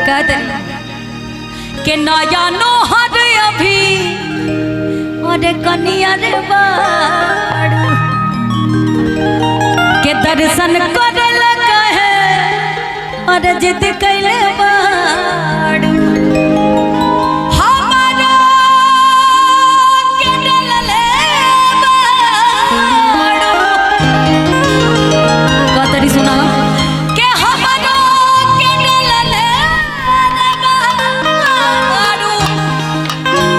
कहते के नया नोहर अभी अरे कनिया रे बाड़ू के दर्शन करल कहे अरे जिद कैले बाड़ू हमारा के डलले बाड़ू। कहतरी सुना के हमारा के डलले बाड़ू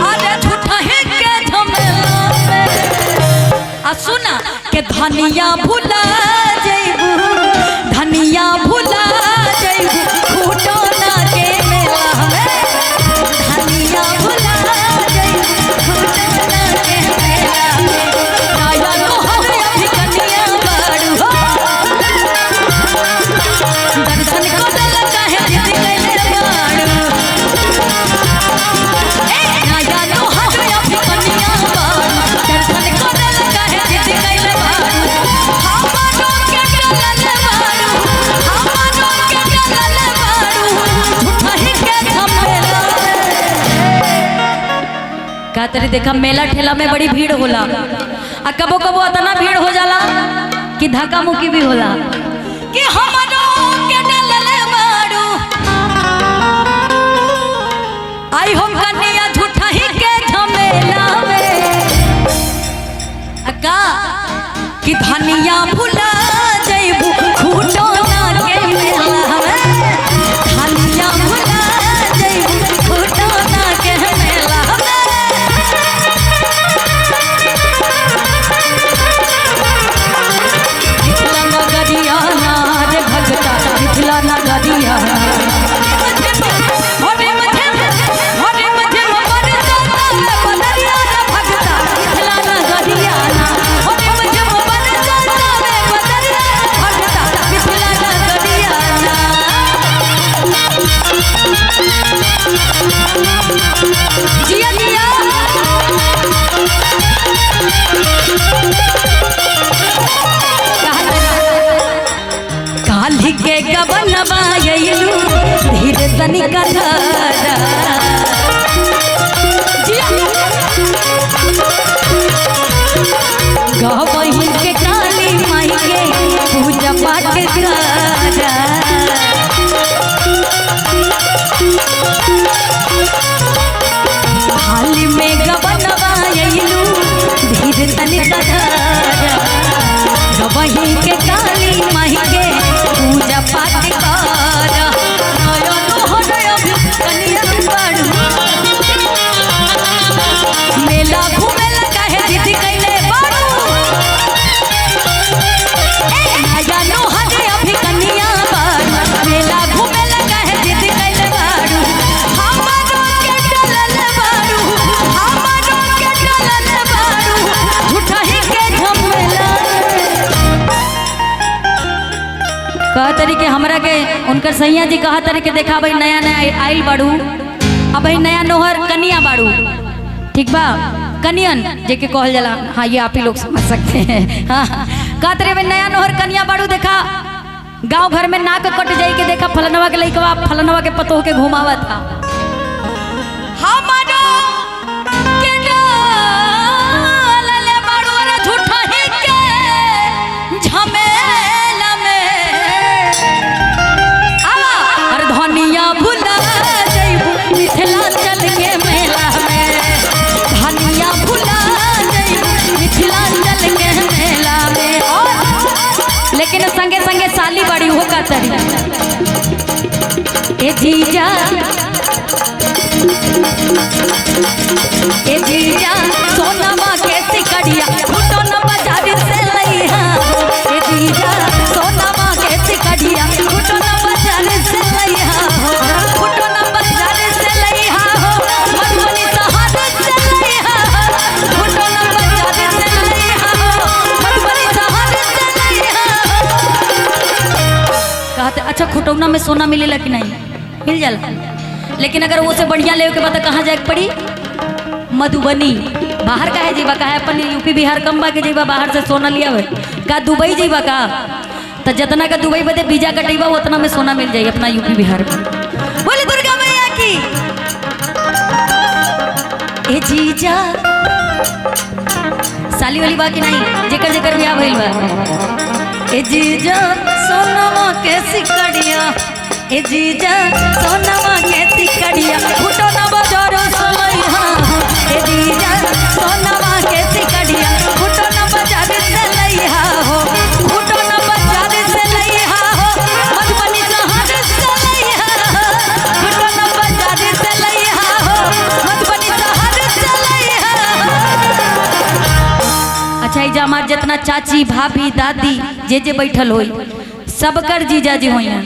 अरे झूठा ही के झमेला में। आ सुना के धनिया भुला जइबू, धनिया भुला जइबू खुटौना के मेला में। धनिया भुला जइबू खुटौना के मेला में। नया नोहर अभी कनिया बाड़ू हो। दर्शन करल काहे जिद कैले बाड़ू। ए नया नोहर अभी कनिया बाड़ू। दर्शन करल काहे जिद कैले बाड़ू। हमारो के डलल बाड़ू, हमारो के डलल बाड़ू, झूठा ही के झमेला। का तरी देखा मेला ठेला में बड़ी भीड़ होला आ कबो कबो इतना भीड़ हो जाला कि धक्का मुक्की भी होला कि हमारो के डलल बाड़ू। आई हम कन्या झूठा ही के झमेला में। अक्का कि धनिया भुला जइबू खुटौना के मेला में। धनिया भुला जइबू खुटौना के मेला में। मिथिला नगरिया नार भगता मिथिला नगरिया हरे मझे हरे मझे बरसाता बदरिया रे भगता मिथिला नगरिया ना। हरे मझे बरसाता बदरिया रे भगता मिथिला नगरिया ना। जिया जिया काल्हि के गबनवा अइलू धीरे तनिका धारा। जिया। गवही के काली माई के पूजा पाठ करा। थाली में गबनवा अइलू धीरे तनिका धारा। गवही के काली माई के पूजा पाठ कर। नया नोहर अभी कनिया बाड़ू। मेला घूमेला काहे जिद कैले बाड़ू। ए नया नोहर अभी कनिया बाड़ू। मेला घूमेला काहे जिद कैले बाड़ू। हमारो के डलल बाड़ू, हमारो के डलल बाड़ू, झूठा ही के झमेला। कह तरीके हमरा के उनकर सैया जी कहा तरीके देखा भाई नया नया आइल बाड़ू, अब भाई नया नोहर कनिया बाड़ू, ठीक बा कनियन जेके कहल जाला, हाँ ये आप ही लोग समझ सकते हैं। हाँ कहा तरी भाई नया नोहर कनिया बाड़ू, देखा गांव घर में नाक कट जाई के देखा फलनवा के लइकवा फलनवा के पतोह के घुमावा था। हमारो के डालल बाड़ू रे झूठा ही के झमेला में। आवा अरे धनिया भुला जइबू मिथिलांचल के मेला में। धनिया भुला जइबू मिथिलांचल के मेला में। और लेकिन संगे संगे साली बड़ी हो का तरी ए जीजा, ए जीजा सोनमा के सिकड़िया फुटो न बाजार से लइहा। ए जीजा सोनमा के सिकड़िया फुटो न बाजार से लइहा हो। फुटो न बाजार से लइहा हो, मधुबनी शहर से लइहा हो। फुटो न बाजार से लइहा हो, मधुबनी शहर से लइहा हो। कहते अच्छा खुटौना में सोना मिलेला कि नहीं? मिल जाला, लेकिन अगर वो से बढ़िया लेवे के बाद कहाँ जाए के पड़ी? मधुबनी। बाहर काहे जेबा? काहे अपन यूपी बिहार कम बा के जेबा बाहर से सोना लियावे? का दुबई जेबा का? तो जितना का दुबई बदे वीजा कटेबा उतना में सोना मिल जाई अपना यूपी बिहार में। बोले दुर्गा। साली वाली बा कि नहीं, जेकर जेकर बियाह भइल बा। ए जीजा सोनमा के सिकड़िया, ए जीजा सोनमा के सिकड़िया, फुटो ना बाजार सलैहा। ए जीजा सोनमा के सिकड़िया, फुटो ना बाजार सलैहा हो, फुटो ना बाजार सलैहा हो, मधुबनी शहर सलैहा हो, फुटो ना बाजार सलैहा हो, मधुबनी शहर सलैहा हो। अच्छा इजा हमार जितना चाची भाभी दादी जे जे बैठल होई सबकर जीजाजी होई हैं।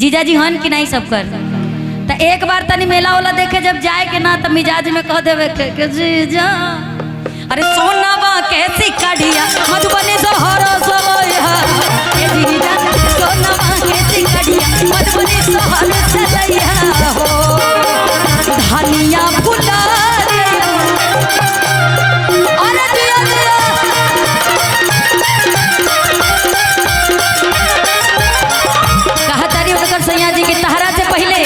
जीजाजी हन कि नहीं सबकर? तो एक बार तनी मेला वाला देखे जब जाए के ना तो मिजाज में कह देवे के जीजा अरे सोनावा कैसी कड़िया मधुबनी शहर सलैहा। ए जीजा सोनावा कैसी कड़िया मधुबनी शहर सलैहा हो, धनिया फुला अरे दिया दिया। कहा तारी उनकर सैया जी के तहरा से पहले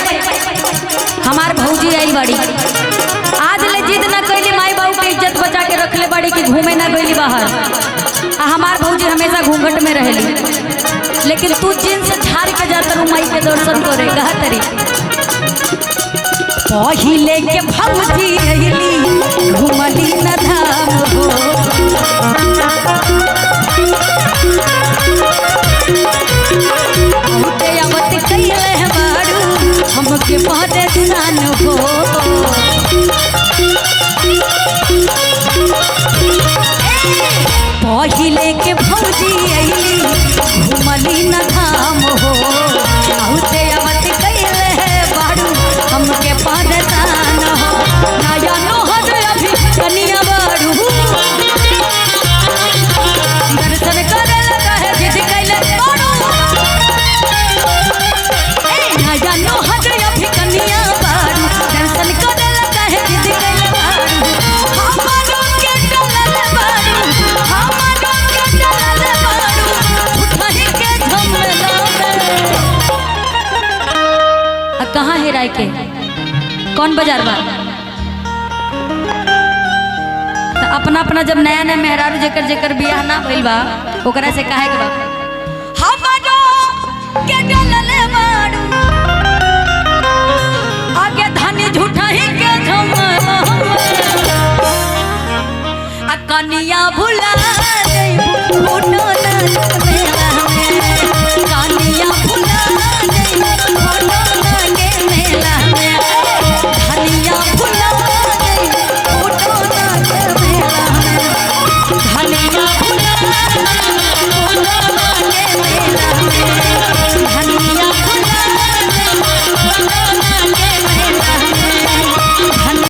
हमार भौजी आई बाड़ी, आज ले जिद ना कैली, माई बाबू के इज्जत बचा के रखले बाड़ी कि घूमे ना गईली बाहर। आ हमार भौजी हमेशा घूंघट में रहेली, लेकिन तू जींस झाड़ के जाता रू माई के दर्शन करे। कहा तारी पहिले के भौजी अइली घुमली न धाम हो, बहुते आवत कैले बारू हमके परेशान हो। पहिले के भौजी अइली घुमली न धाम हो, बहुते आवत कैले बारू हमके परेशान हो। नया नोहर अभी कनिया बारू, दर्शन करे लगा है जिद कैले बारू। ए नया नोहर अभी कनिया बारू, दर्शन करे लगा है जिद कैले बारू। हमारो के डलल बारू, हमारो के डलल बारू, उठही के झमेला में। आ कहाँ है राय के कौन बाजार बा? त अपना अपना जब नया नया मेहरारू जेकर जेकर बियाह ना भइल बा ओकरा से काहे के बा हमरो के डलल